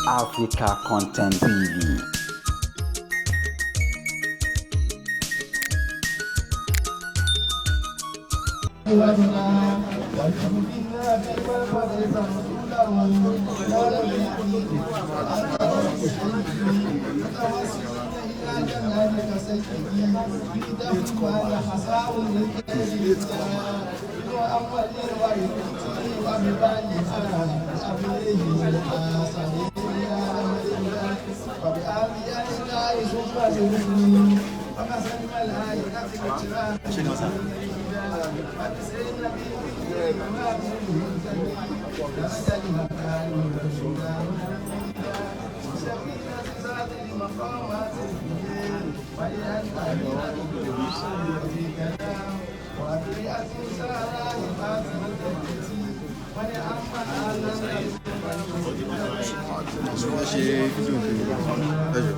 Africa Content TV. Wọ́n ṣe fídíò kiri ẹjọ́.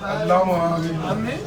Allahumma amin.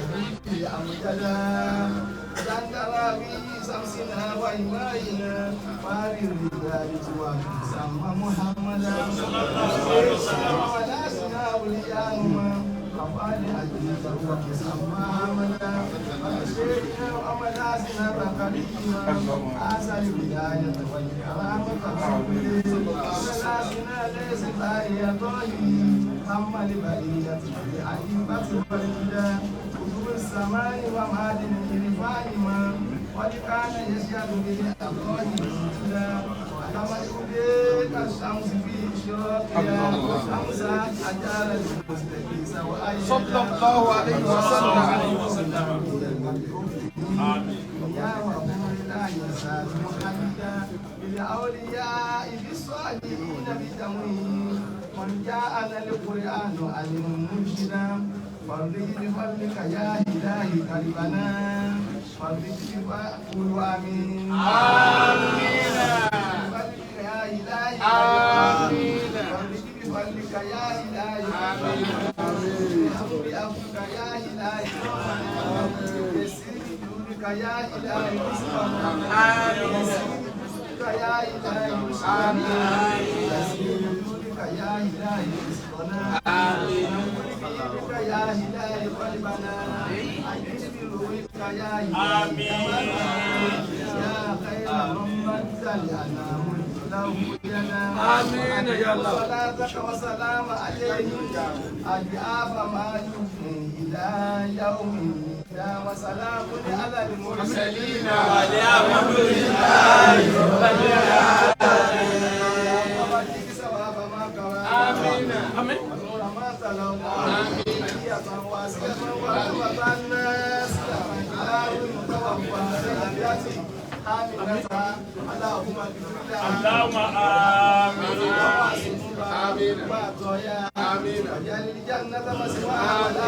واجعل الجنة مثواها ولا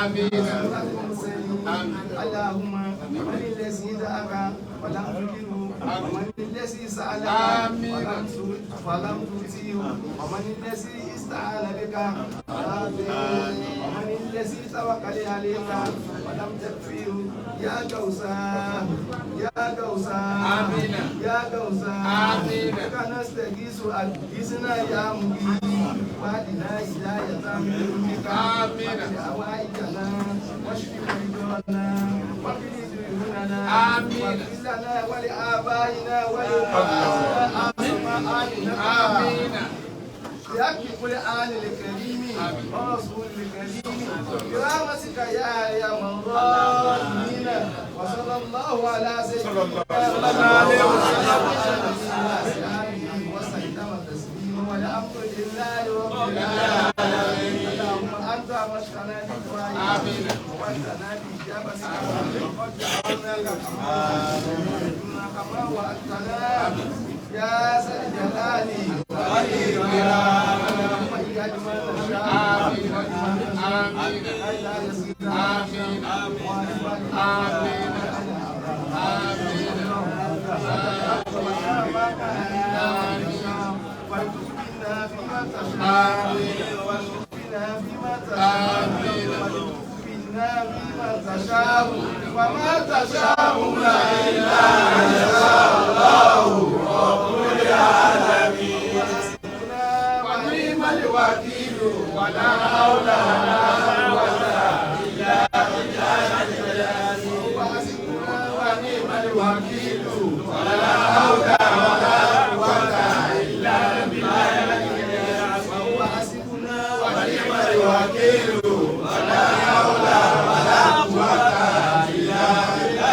آمين. اللهم من الذي دعاك ولم تجبه ومن الذي سألك فلم تؤتيه ومن الذي استعان بك ومن الذي توكل عليك ولم تكفيه يا كوثر يا كوثر آمين. يا كوثر آمين. بك نستغيث أغثنا يا مغيث وأهدنا هداية من لدنك آمين. أوائجنا واشف مريضنا واقض ديوننا آمين. واغفر لنا ولآبائنا ولأمهاتنا آمين. بحق القرآن الكريم ورسول الكريم برحمتك يا أرحم الراحمين وصلى الله على سيدنا محمد وسلم تسليما والحمد لله رب العالمين. اللهم أنت أمرتنا بدعائك ووعدتنا بإجابتك وقد دعوناك كما وعدتنا يا ذا الجلال والإكرام. اللهم اجعل ما نشاء آمين. آمين. آمين. وما تشاءون إلا أن يشاء الله رب العالمين. ونعم الوكيل ولا حول ولا قوة إلا بالله. وحسبنا ونعم الوكيل ولا حول ولا قوة إلا بالله. وهو حسبنا ونعم الوكيل ولا حول ولا قوة إلا بالله.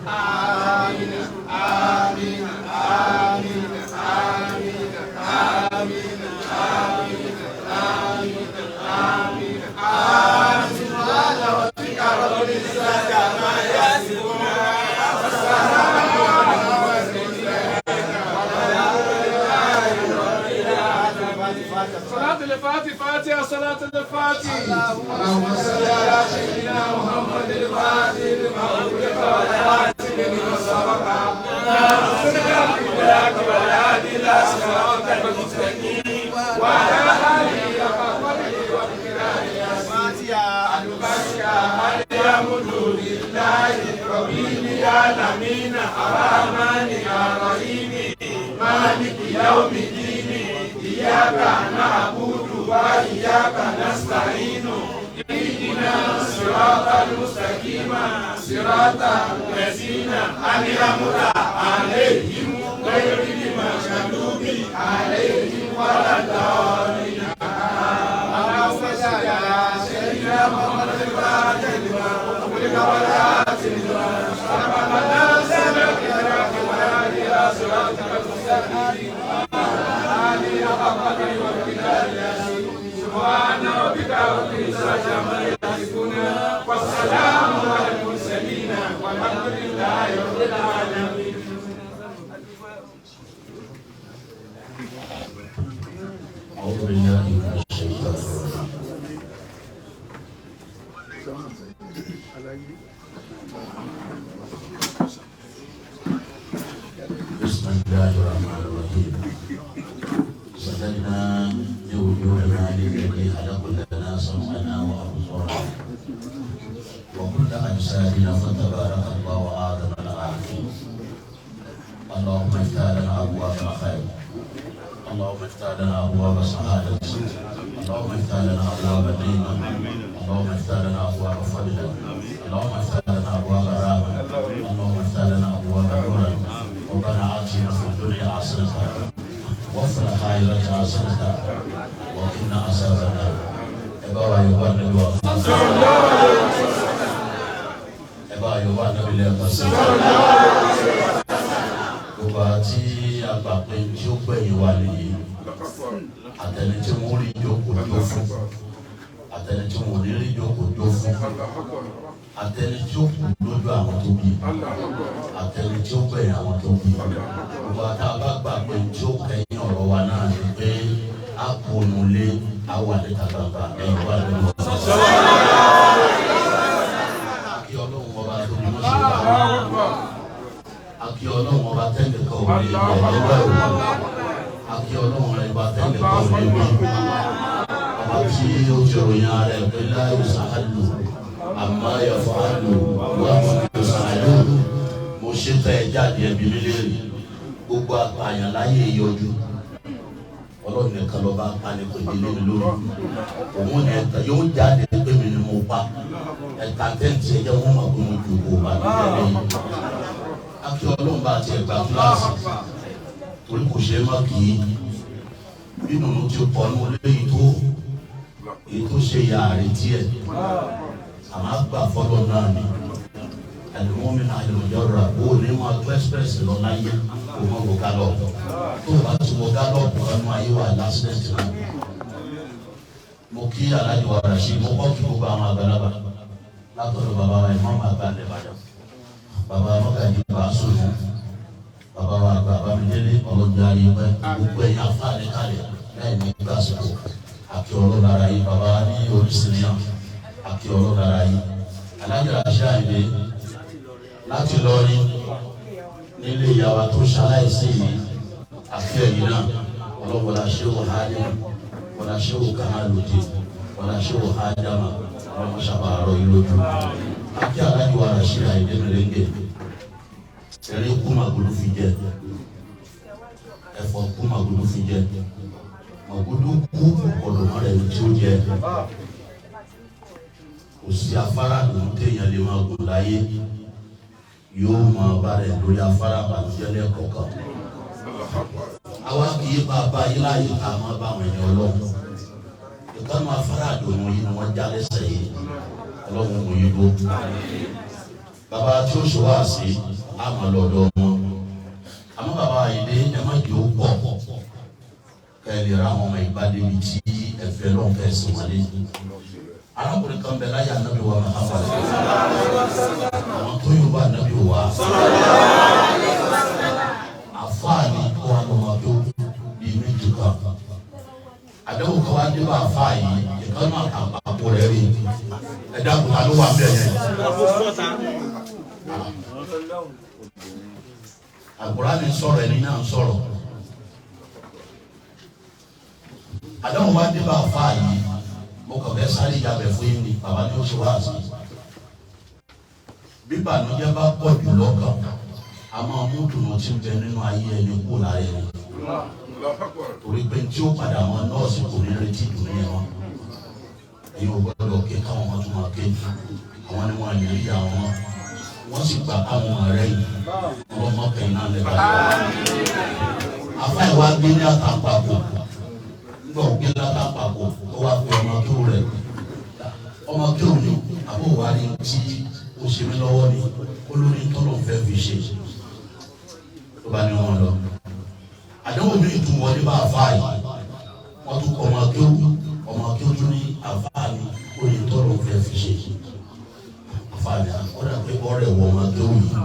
آمين آمين آمين آمين آمين آمين آمين آمين آمين. سبحان ربك رب العزة عما يصفون وسلام على المرسلين والحمد لله رب العالمين. صلاة الفاتح فاتحة صلاة الفاتح. اللهم صل على سيدنا محمد الفاتح لما أغلق والخاتم لما سبق ناصر الحق والهادي إلى صراطك المستقيم وعلى آله حق قدره ومقداره. الفاتحة البركة. الحمد لله رب العالمين الرحمن الرحيم مالك يوم الدين إياك نعبد وإياك نستعين اهدنا الصراط المستقيم صراط الذين أنعمت عليهم غير المغضوب عليهم ولا الضالين. اللهم صل على سيدنا محمد الفاتح لما أغلق والخاتم لما سبق ناصر الحق والهادي إلى صراطك المستقيم آمين. سبحان ربك رب العزة عما يصفون والسلام على المرسلين والحمد لله رب العالمين. أعوذ بالله من الشيطان الرجيم. بسم الله الرحمن الرحيم. سجدنا لوجوهنا للذي خلق لنا سمعنا وأبصارنا وكل أجسادنا فتبارك الله أعظم العالمين. اللهم افتح لنا أبواب الخير، اللهم افتح لنا أبواب السعادة، اللهم افتح لنا أبواب النعمة، اللهم افتح لنا أبواب فضل، اللهم افتح لنا أبواب الرحمة، اللهم افتح لنا أبواب الهدى. ربنا آتنا في الدنيا حسنة وفي الآخرة حسنة وقنا عذاب النار. Ẹ bá wa yorùbá níbi wa. Ẹ bá yorùbá níbi lẹ́ẹ̀kan sí. Gbogbo àti àgbà pé tí ó gbẹ̀yìn wa nìyí, àtẹni tí wọ́n rí jókòó jó fún, àtẹni tí wọ́n rí jókòó jó fún, àtẹni tí ó kù lójú àwọn tó bí, àtẹni tí ó gbẹ̀yìn àwọn tó bí. Gbogbo àti àgbà pé tí ó kẹ́yìn ọ̀rọ̀ wa náà ni pé a kò nulẹ̀ a wà níta gbangba ẹ̀yìn wà lórí wa. Kí Ọlọ́run ọba tó ní wọ́n ṣe bá wọn. Akí Ọlọ́run ọba tẹ́lẹ̀ kan ò lè bẹ̀ lọ́wọ́ ẹ̀wọ̀. Akí Ọlọ́run ọba tẹ́lẹ̀ kan ò lè bí. Ọba tí ó ti ròyìn ara ẹ̀ pé láyò sàálù àmọ́ ẹ̀fọ́ àlù wà fún sàálù. Mo ṣe tẹ ẹ jáde ẹbí mi léèrè. Gbogbo apààyàn láyé yọjú. Ọlọ́run nìkan lọ́ba apani kò délé mi lórí. Òun ni ẹ̀ta yóò jáde pé mi ni mo pa. Ẹ̀ta tẹ́ǹtì ẹ̀jẹ̀ wọ́n mọ̀ pé mo ju kó bá mi jẹ́ lẹ́yìn. Akí Ọlọ́run bá tiẹ̀ gba kíláàsì torí kò ṣe é má kì í. Bí nùnú ti pọ̀ nù léyìí tó èyí tó ṣe ìyá àrètí ẹ̀. Àmọ́ àgbà fọlọ́ náà ni. Àlùmọ́mìnà àlùmọ́jọ́ra ó ní máa tó express lọ láyé kó má wọ gálọ̀pù. Tó o bá ti wọ gálọ̀pù ọ̀nà ayé wà lásìlẹ̀tì náà. Mo kí Alhaji wa Rasheed, mo kọ́ kí gbogbo àwọn àgbàlagbà látọ̀dọ̀ bàbá wa ìmọ̀ọ́mọ̀ àgbà Ìbàdàn. Bàbá Mọ́gàjí Bàásùnù, bàbá wa àgbà Bámidélé ọlọ́jà ayé pẹ́, gbogbo ẹ̀yin afáàní kalẹ̀ láì ní gbàsíkò. Àkí ọlọ́lára yìí, bàbá wa ní orísìíríyàn, àkí ọlọ́lára yìí. Alhaji Rasheed Ayinde láti lọrin nílé ìyàwó tó ṣaláìsí yìí àti ẹ̀yìn náà ọlọ́wọ́lá ṣéwò hádámà wọlá ṣéwò kàmálòdì wọlá ṣéwò hádámà ọlọ́mọ ṣàbàárọ̀ yìí lójú. Akí Alhaji wa Rasheed Ayinde Merengue eré kú màgòló fi jẹ ẹ̀fọ́ kú màgòló fi jẹ màgòló kú ọ̀dọ̀mọ́ rẹ̀ tí ó jẹ kò sí afárá lòún téèyàn lè máa gùn láyé yóò máa bá rẹ̀ lórí afárá àbànújẹ́ lẹ́ẹ̀kọ̀ọ̀kan. Àwa kì í bá a bá yín láàyè ká máa bá àwọn ènìyàn Ọlọ́run. Ìkànnì afárá àdùnnú yìí ni wọ́n já lẹ́sẹ̀ yìí. Ọlọ́run mú yín bó. Bàbá tí ó ṣe wá sí á máa lọ ọ̀dọ̀ wọn. Àmọ́ bàbá Àyìndé ẹ má jẹ́ ó pọ̀. Kẹ́ ẹ lè ra àwọn ọmọ ìbádẹ́bi tí ẹ̀fẹ́ lọ́n fẹ́ sìn wọlé. Arákùnrin kan bẹ láyé Ànábì wa Muhammad. Àwọn tó yóò bá Ànábì wa. Àfáà ni kó wa lọ́mọ tó bíi méjì kan. Àdéhùn kan wá dé bá àfáà yìí, ìkànnì àpapọ̀ rẹ̀ rí. Ẹ dákun ta ló wà bẹ́ẹ̀ yẹn? Àkùránì sọ̀rọ̀ ẹni náà sọ̀rọ̀. Àdéhùn wá dé bá àfáà yìí. Mo kàn fẹ́ sáré ìyàbẹ̀ fún yín ni bàbá ní oṣù wá sí. Bí ìbànújẹ́ bá pọ̀ jù lọ́kàn, a máa mú dùnú tí ń bẹ nínú ayé ẹni kú lára ẹni. Torí pé tí ó padà mọ nọ́ọ̀sì kò ní retí ìdùnnú yẹn wọn. Èyí ò gbọ́dọ̀ ké káwọn ọmọ tó máa ké. Àwọn ni wọ́n lè rí àwọn ọmọ. Wọ́n sì gbà káwọn ọmọ rẹ̀ yìí. Ọlọ́mọ kẹyìn náà lè bá Afá ìwà gbé ní àtàpàkò. Nígbà ògbé látàpàkò ó wá pe ọmọ kéwù rẹ̀. Ọmọ kéwù ni àbó wa ni tí ó ṣe mí lọ́wọ́ ni olórí tọ́lọ̀ fẹ́ fi ṣe. Tó bá ní wọn lọ. Àdéhùn mi tún wọlé bá àfáà yìí. Wọ́n tún kọ ọmọ kéwù. Ọmọ kéwù tún ní àfáà ni ó ní tọ́lọ̀ fẹ́ fi ṣe. Àfáà ni ó dà pé ọ̀rẹ́ wọ ọmọ kéwù yìí.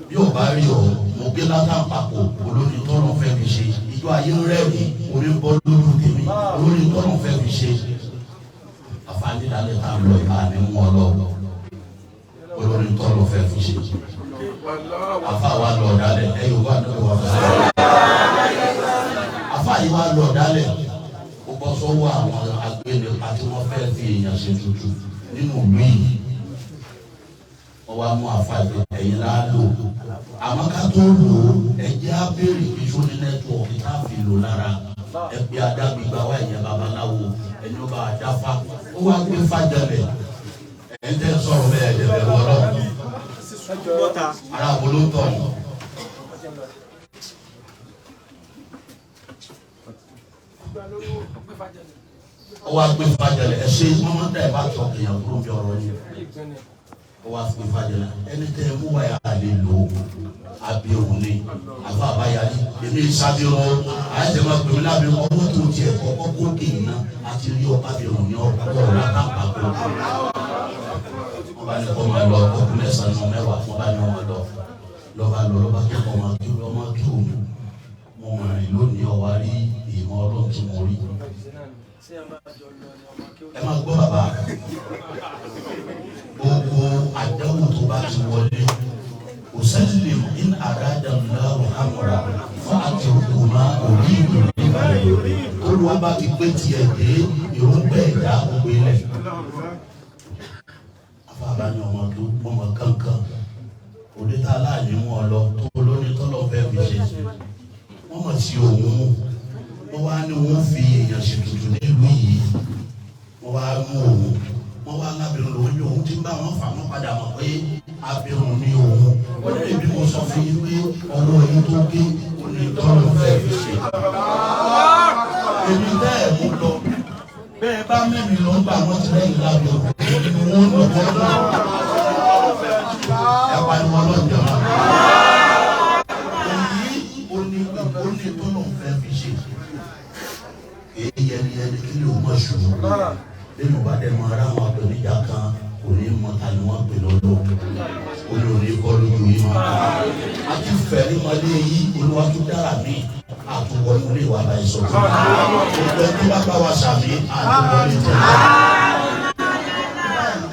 Bí ò bá rí ọ, mo gbé látàpàkò olórí tọ́lọ̀ fẹ́ fi ṣe. Ìjọ ayé ń rẹ́rìn-ín, orí ń bọ́ lójú tèmi, olórí tọ́lọ̀ fẹ́ fi ṣe. Àfáà ní ìdálẹ́ tá a lọ ìhà ní mú ọ lọ. Olórí tọ́lọ̀ fẹ́ fi ṣe. Àfáà wa lọ dálẹ̀, ẹ yóò bá lọ́dọ̀ wa fẹ́. Àfáà yìí wá lọ dálẹ̀, ó bọ́ sọ́wọ́ àwọn agbẹnipa tí wọ́n fẹ́ fi èèyàn ṣe tuntun nínú ìlú yìí. Wọ́n wá mú àfáà yìí ẹ̀yin lá lò. Àmọ́ ká tó lò ó, ẹ̀jẹ̀ á béèrè pé sóní nẹ́tíwọ̀kì tá a fi lò lára. Ẹ pé adágbígba wá ẹ̀yẹ babaláwo, ẹni ó bá a dáfá. Ó wá gbé fàjẹlẹ̀. Ẹ̀ ń tẹ́ sọ̀rọ̀ bẹ́ẹ̀ ẹ̀dẹ̀ bẹ̀rù Ọlọ́run. Ara wo ló ń tọ̀ wọ́n? Ó wá gbé fàjẹlẹ̀. Ẹ ṣe wọ́n máa ń dá ìbá tọ́ èèyàn kúrò bí ọ̀rọ̀ yìí. Ó wá gbé fàjẹlẹ̀. Ẹni tẹ́ ẹ mú wáyà lè lò ó. Àbí òun ni. Àfọ àbáyálí. Èmi ìsábí wọn. Àyẹ̀tẹ̀ máa pè mí lábẹ́ ọwọ́ tó tiẹ̀ kọ́kọ́ kó kéèyàn àti rí ọba bí òun ní ọ̀rọ̀ látàpàkò. Wọ́n bá ní kọ́ máa lọ ọkùnrin mẹ́sàn-án mẹ́wàá wọ́n bá ní wọn lọ. Lọ́ba lọ lọ́ba kí ọmọ kí ọmọ kí òun. Mo mọ̀ rìn lónìí ọ̀wá rí Ẹ máa gbọ́ bàbá, gbogbo àdánwò tó bá ti wọlé, òsèlè in àràdà ńláwò hàmúra fún àtìrúkùmá òrí ìlú. Olúwa bá ti gbé tiẹ̀ dé ìrúgbẹ́ ẹ̀dá ògbé lẹ̀. Afáàbá ni ọmọ tó ọmọ kankan òde tá a láàyè mú ọ lọ tó lóní tọ́lọ̀ fẹ́ fi ṣe. Wọ́n mọ̀ sí òun mú. Wọ́n wá ní wọ́n fi èèyàn ṣètùtù nílùú yìí. Wọ́n wá mú òun. Wọ́n wá lábẹ́rún lòun ní òun ti ń bá wọn fà wọ́n padà mọ̀ pé abirùn ní òun. Wọ́n lè bí mo sọ fún yín pé ọwọ́ yín tó gé òní tọ́lọ̀ fẹ́ fi ṣe. Èmi bẹ́ẹ̀ mú lọ. Bẹ́ẹ̀ bá mẹ́mi lọ ń bá wọn ti rẹ́yìn lábẹ́ òun. Èmi wọ́n lọ wọ́n lọ. Ẹ pariwo ọlọ́jà máa. Èyí oní oní tọ́lọ̀ fẹ́ fi ṣe. Èyí yẹni yẹni kí ló mọ̀ ṣùgbọ́n. Nínú bá dẹ̀ mọ ara àwọn àpèníjà kan kò ní mọ ta ni wọ́n pè lọ́dọ̀. Ó ní òní kọ́ lójú yìí mọ́. A ti fẹ̀rí mọ́lé yìí Olúwa tó dára mí àtúwọ̀ inú ilé wa báyìí sọ̀rọ̀. Gbogbo ẹni tó bá bá wa sàmì àtúwọ̀ ní tẹ̀lé.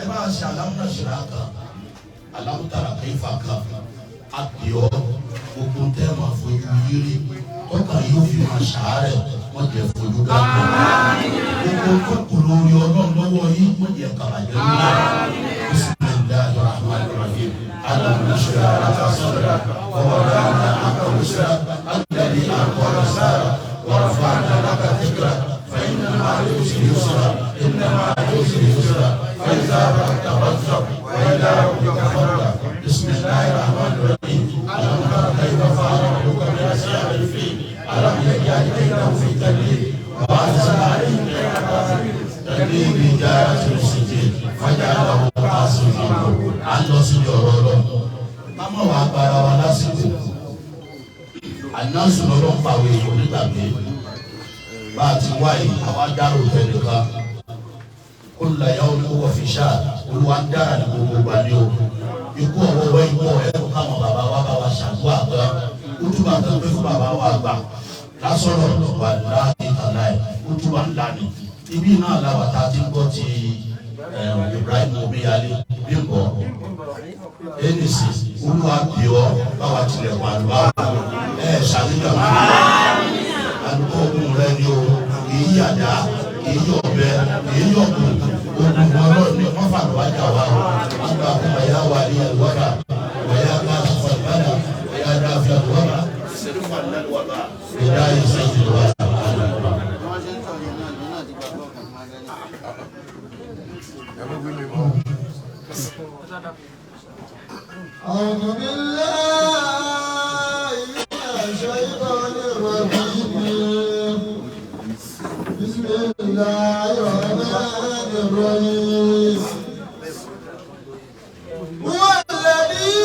Ẹ bá ṣe alámúná ṣìlá kan, alámútàrà kẹfà kan, àbíọ́ gbogbo tẹ́ máa fojú yírí tọ́ka yóò fi máa ṣàárẹ̀ wọ́n jẹ́ fojú dáná. Gbogbo tó kù lórí ọlọ́run lọ́wọ́ yìí wọ́n jẹ́ kàbàjẹ́ lórí ẹ̀. Bismillahir Rahmanir Rahim. Alam nashrah laka sadrak wa wada'na anka wizrak alladhi anqadha dhahrak wa rafa'na laka dhikrak fa inna ma'al usri yusra inna ma'al usri yusra fa idha faragta fansab wa ila rabbika farghab. Bismillahir Rahmanir Rahim. Alam tara kayfa fa'ala rabbuka bi ashabil fil alam yaj'al kaydahum fi tadlil wa arsala alayhim tadlil bi hijaratin min sijil faja'alahum ka'asfin ma'kul. À ń lọ síbi ọ̀rọ̀ Ọlọ́run. Ká má wàá gbára wa lásìkò. Ànánsù lọ́lọ́ ń pàwé onígbàgbé. Bá a ti wá yìí, àwa dárò tẹnìkan. Kulla yawmin huwa fi sha'n. Olúwa ń dára ní gbogbo ìgbà ni o. Ikú ọ̀wọ́wọ́ ikú ọ̀rẹ́ kò káwọn bàbá wa bá wa ṣàdúrà gan. Útúbà kan pé fún bàbá wa gbà. Lásọ̀rọ̀ wà láàyè tàláì. Útúbà ńlá ni. Ibi náà làwà tá a ti ń gbọ́ ti Ibrahim Omiyale Bímbọ́. Enisi Olúwa bíọ́ báwa tilẹ̀kùn àdúrà ẹ̀ ṣàlùyọ̀ àdúgbò ogun rẹ ni o kì í yàdá kì í yọ̀bẹ kì í yọ̀kùn ogun ọlọ́run ní wọ́n fàlùwà jà wá o àgbà fún wàyà wà ní àlùwàbà wàyà ká fàlùwàdà wàyà dá fi àlùwàbà ìdá ìsẹ́yìn lọ́wọ́ àlùwàbà. أعوذ بالله من الشيطان الرجيم. بسم الله الرحمن الرحيم. هو الذي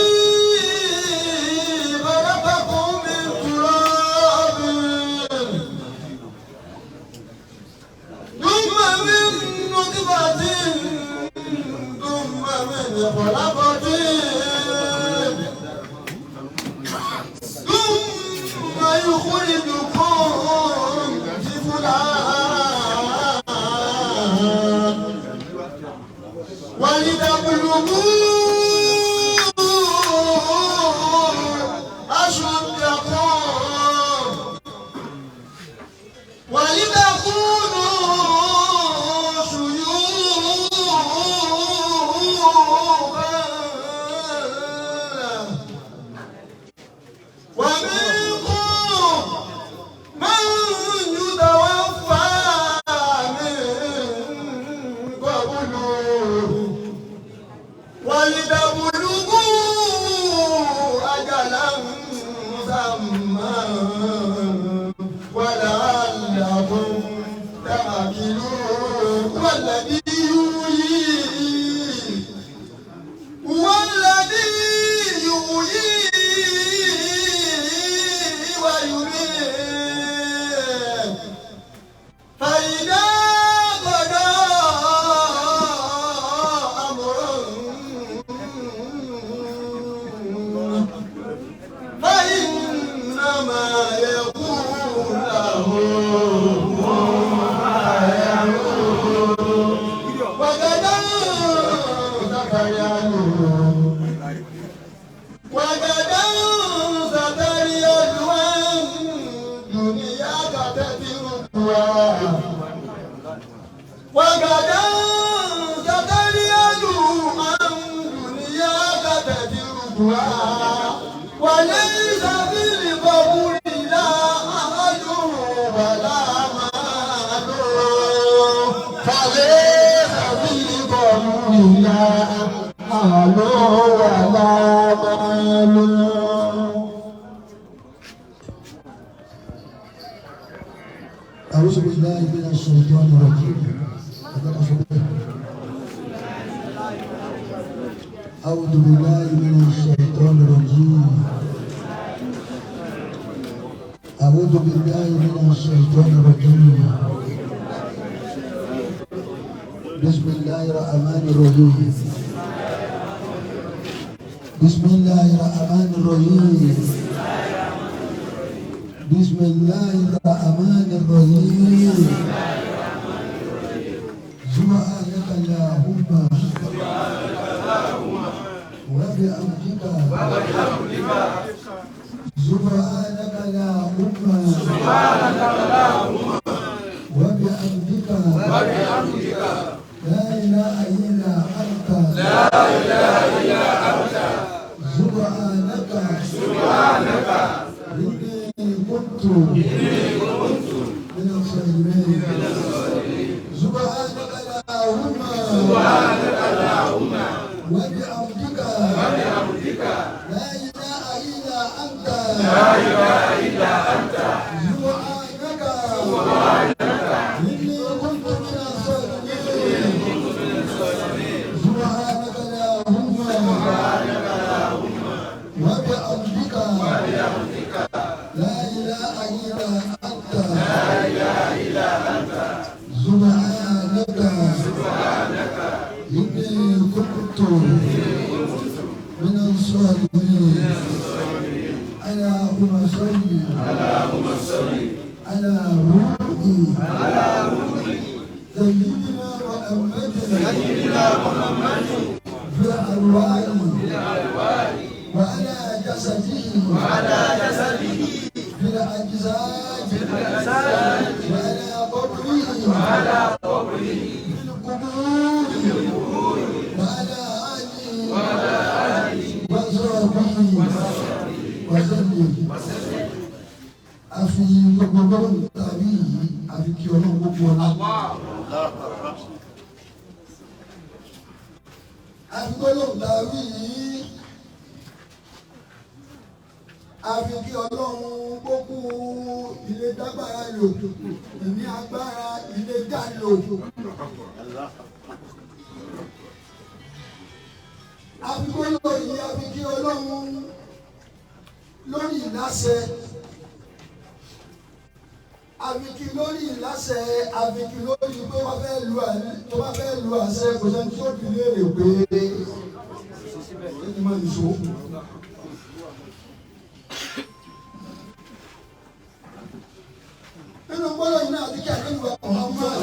خلقكم من تراب ثم من نطفة ثم من علقة ثم يخرجكم طفلا ولتبلغوا أشدكم ولتكونوا شيوخا ومنكم من يتوفى من قبل ولتبلغوا أجلا مسمى ولعلكم تعقلون. والذي يحيي والذي يحيي ويميت فإذا قضى أمرا فإنما يقول له كن. أهل ولا مال. أعوذ بالله من الشيطان الرجيم. أعوذ بالله من الشيطان الرجيم. أعوذ بالله من الشيطان الرجيم. بسم الله الرحمن الرحيم. بسم الله الرحمن الرحيم. بسم الله الرحمن الرحيم. سبحانك اللهم وبحمدك. سبحانك اللهم وبحمدك. لا إله إلا أنت. لا إله إلا أنت. سبحانك. إني كنت من الظالمين. سبحانك اللهم. وبحمدك. لا إله إلا أنت. لا إله إلا أنت. سبحانك. إني كنت من الظالمين. سبحانك اللهم وبحمدك. لا إله إلا أنت. سبحانك. إني كنت من الظالمين. اللهم صل على روحي سيدنا محمد في الأرواح وعلى جسده في الأجساد وعلى قبره في القبور وعلى آله وصحبه وسلم. Àfi gbogbo gbọ́dọ̀ tàbí àfi kí Ọlọ́run gbogbo ọlá. Àfi gbọ́dọ̀ tàbí yìí àfi kí Ọlọ́run gbogbo ilé dágbára lò ìní agbára ilé dá lò. Àfi gbọ́dọ̀ yìí àfi kí Ọlọ́run lórí ìláṣẹ. Àfikí lórí ìláṣẹ, àfikí lórí pé wọ́n fẹ́ lu tó bá fẹ́ lu àṣẹ kò sẹ́ni tí ó bi léèrè pé ẹni máa nìṣó. Nínú gbọ́dọ̀ yìí náà àti kí àdéhùn wa Muhammad.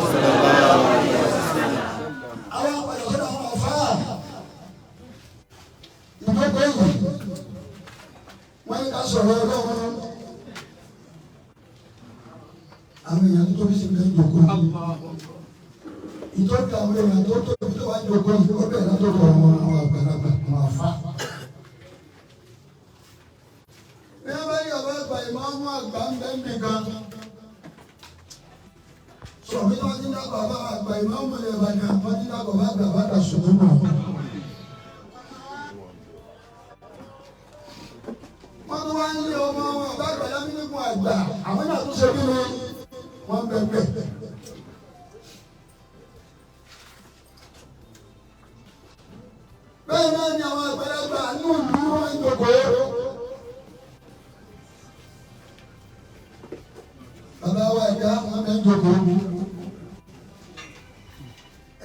Àwọn àpàdé sọ́dọ̀ àwọn àfáà. Ìjókòó yìí, wọ́n ní ká sọ̀rọ̀ Ọlọ́run. Àwọn èèyàn tó tóbi sí bẹ́ẹ̀ jókòó yìí. Ìtọ́jú àwọn èèyàn tó tóbi tó wá jókòó yìí ó bẹ̀rẹ̀ látọ̀dọ̀ àwọn àgbàlagbà àwọn àfa. Bí wọ́n bá yí ọ̀bẹ àgbà ìmáàmù àgbà ń bẹ́ ń bì kan. Sọ̀rọ̀ bí wọ́n ti dábàá bá àgbà ìmáàmù ilẹ̀ Ìbàdàn wọ́n ti dábàá bá àgbà bá dà sùn nínú. Wọ́n tún wá ń lé ọmọ wọn ọ̀bá àgbà lámínígun àgbà àwọn náà tún ṣe kí ni wọ́n bẹ bẹ. Bẹ́ẹ̀ náà ni àwọn àgbàlagbà ní ìlú wọn ń jókòó. Bàbá wa ẹ̀dá wọn bẹ ń jókòó.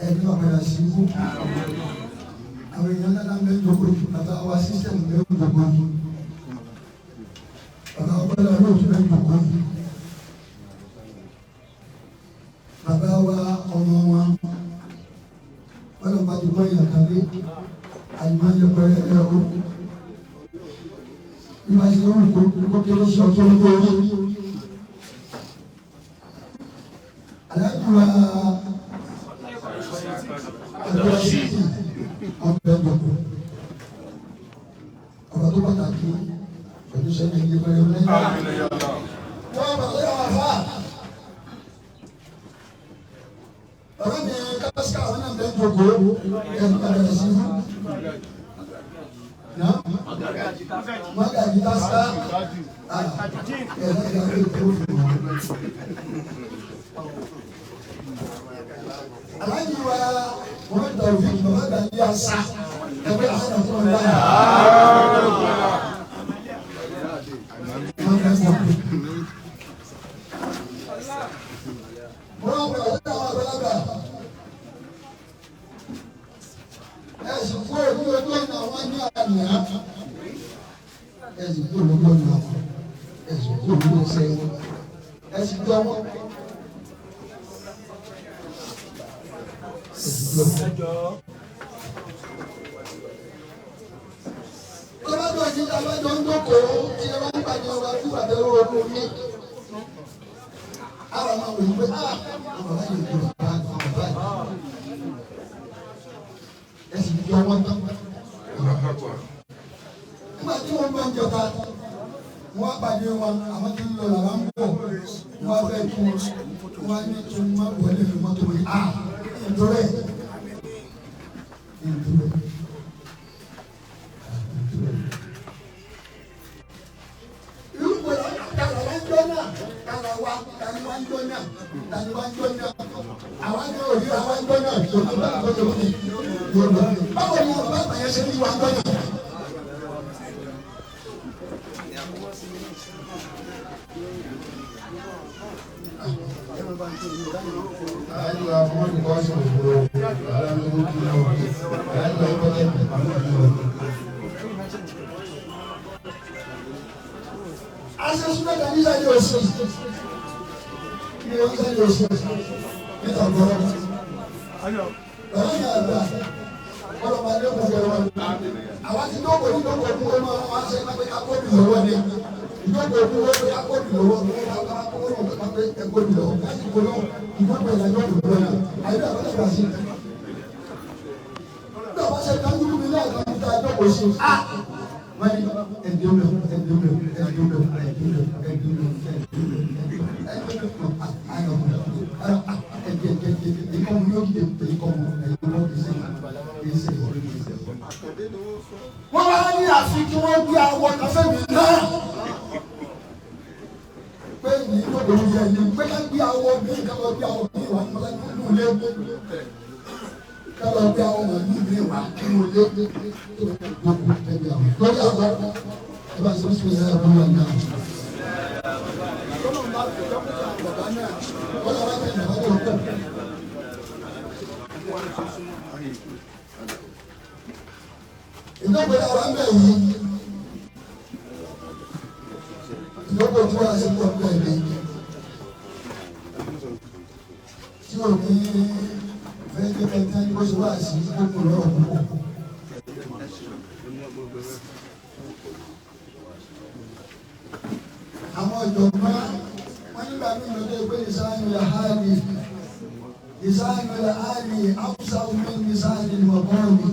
Ẹ̀mí wà padà sí ikú. Àwọn èèyàn ńlá bẹ ń jókòó. Bàbá wa sísẹ̀mù bẹ ń jókòó. Bàbá wa bọ́lá olóòtú bẹ ń jókòó. Bàbá wa ọmọ wọn ọlọ́pàá ti kọ́ ìyàn kan lé àyùmá ń yẹpẹrẹ ẹ̀rọ bí wọ́n ṣe ń kó kó kéré sí ọjọ́ ní orí. Aláàjì wa Abdulrasheed ọbẹ̀ gbogbo ọba tó pàtàkì pẹ̀lú sẹ́ni yẹpẹrẹ lẹ́yìn. Wọ́n bàtà yà wà fà. Bàbá mi kásíkà àwọn náà bẹ́ẹ̀ jókòó ẹ̀rù padà sí i. Mọ́gàjì Tásíkà ẹ̀rọ ìyàwó ètò òfin wọn. Aláàjì wa Muhammad Taofik bàbá Gani Asa ẹgbẹ́ àṣà fún ọ̀la. Mo rán ọ̀pọ̀ ọ̀dọ́ àwọn àgbàlagbà. Ẹ sì kú òkú ojú ọ̀nà wọn ní àná. Ẹ sì kú òkú ojú ọ̀nà wọn. Ẹ sì kú òkú ẹsẹ̀ wọn. Ẹ sì jọ wọn. Ẹ sì jọ wọn. Tọ́lájọ́ yìí alájọ ń dókòó tí ẹ bá ń pàdé ọba tí àbẹ̀wò ogun mi. Ara máa wò ó pé ah àwọn bàbá yìí kò bá àwọn bàbá yìí. Ẹ sì jọ wọn tán. Nígbà tí wọ́n bá ń jọta, wọ́n á pàdé wọn, àwọn tí ń lọ làwọn ń bọ̀, wọ́n á fẹ́ kí wọn, wọ́n á ní kí wọ́n má wọlé ní mọ́tò yìí. Ah ìdúró ìdúró. Báwo ni ọba àgbàyẹ ṣe ní wa ń gbọ́nà? Aṣọ súnmọ́ ní sáré oṣù. Ní wọ́n sáré oṣù. Níta gbọ́dọ̀. Bàbá mi àgbà, ọlọ́mọ adé kò fẹ́ wọn. Àwa ti dókòó ní dókòó fún wọn máa wá ṣe pé ká kó mi lọ́wọ́ ni. Ìdókòó fún wọn pé ká kó mi lọ́wọ́. Wọ́n máa bá kó wọn pé ẹ kó mi lọ́wọ́. Láti kó lọ́wọ́, ìdókòó ìlànà ìdókòó lọ́wọ́. Àyè àbálẹ̀ gbà sí. Bí ọba ṣe dájú mi lẹ́ẹ̀kan níta ìdókòó sí. Wọ́n ní ẹ̀dínlẹ̀ ẹ̀dínlẹ̀ ẹ̀dínlẹ̀ ẹ̀dínlẹ̀ ẹ̀dínlẹ̀ wọ́n wá ní àfi kí wọ́n gbé awọ kafẹ́ mi náà pé ní lóde oúnjẹ yìí pé ká gbé awọ mi ká lọ gbé awọ mi wá nínú ilé ká lọ gbé awọ màlúù mi wá nínú ilé lórí àgbà ẹ bá ṣe sùn yẹn ẹ̀rọ wọn náà. Tọ́lọ̀ bá fi dọ́kítà bàbá náà wọ́n lọ́wọ́ bá tẹ̀lé bàbá tó kù. Ìdókòwò àwọn ń bẹ̀ yìí ìdókòwò tí wọ́n ṣe pọ̀ ń bẹ̀ yìí tí ò ní fẹ́ jẹ́ kẹ́kẹ́ ní bó ṣe wá sí gbogbo lọ́rọ̀ púpọ̀. Àwọn ọ̀jọ̀gbọ́n wọ́n nígbà míì lọ́dọ̀ pé ìsáyìn lè hàlì ìsáyìn lè hàlì áwùsá omi ní sáyìn lè mọ̀kọ́ọ̀lì.